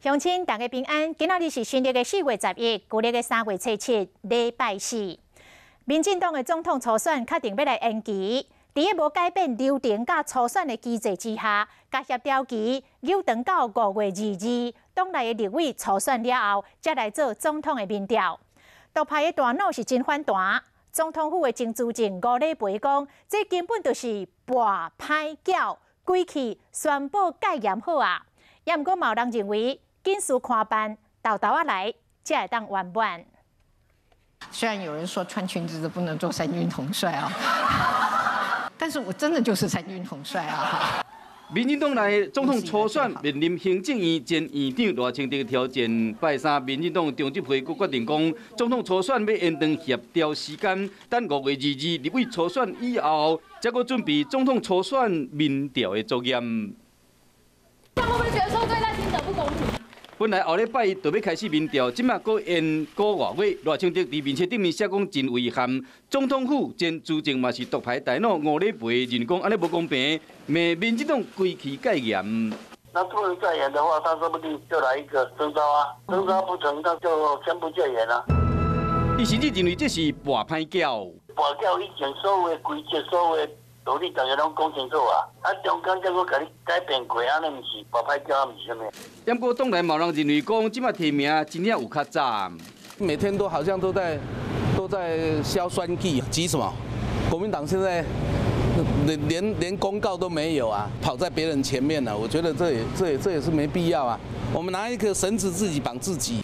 鄉親大家平安，今仔日是新曆的4月11，舊曆的3月初7，禮拜四。民進黨的總統初選確定欲來延期，佇個無改變流程佮初選的機制之下，共協調期延長到5月22，黨內的立委初選了後，才來做總統的民調。獨派的大腦是真反彈，總統府的前資政吳禮培講，這根本就是跋歹攪，規氣宣布戒嚴好啊。也毋過嘛有人認為，緊事寬辦，沓沓仔來，才會當圓滿。雖然有人說穿裙子的不能做三軍統帥啊，但是我真的就是三軍統帥啊！民進黨內總統初選面臨行政院前院長賴清德挑戰，拜三民進黨中執會閣決定講，總統初選欲延長協調時間，等5月22立委初選以後，才閣準備總統初選民調的作業。會不會覺得說對賴清德不公平？本來後禮拜就欲開始民調，這馬閣延個外月。賴清德佇面冊頂面寫講真遺憾，總統府前資政嘛是獨派大腦吳禮培認講按呢無公平，罵民進黨規氣戒嚴。那不能再延的話，他說不定就來一個徵召啊，徵召不成，他就宣布戒嚴啊。伊甚至認為這是跋歹攪。跋攪以前所有的規則，所有的道理，大家攏講清楚啊！啊，中間再閣共你改變過，按呢毋是跋歹攪，毋是啥物？不過黨內嘛有人認為講，這馬提名真正有較早。每天都好像都在硝酸劑，急什麼？國民黨現在連公告都沒有啊，跑在別人前面了。我覺得這也是沒必要啊。我們拿一個繩子自己綁自己。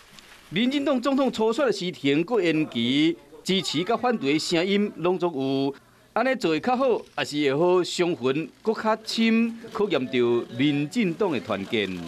民進黨總統初選的時程閣延期，支持佮反對的聲音攏總有。按呢做會較好，抑是會予傷痕閣較深，考驗著民進黨的團結。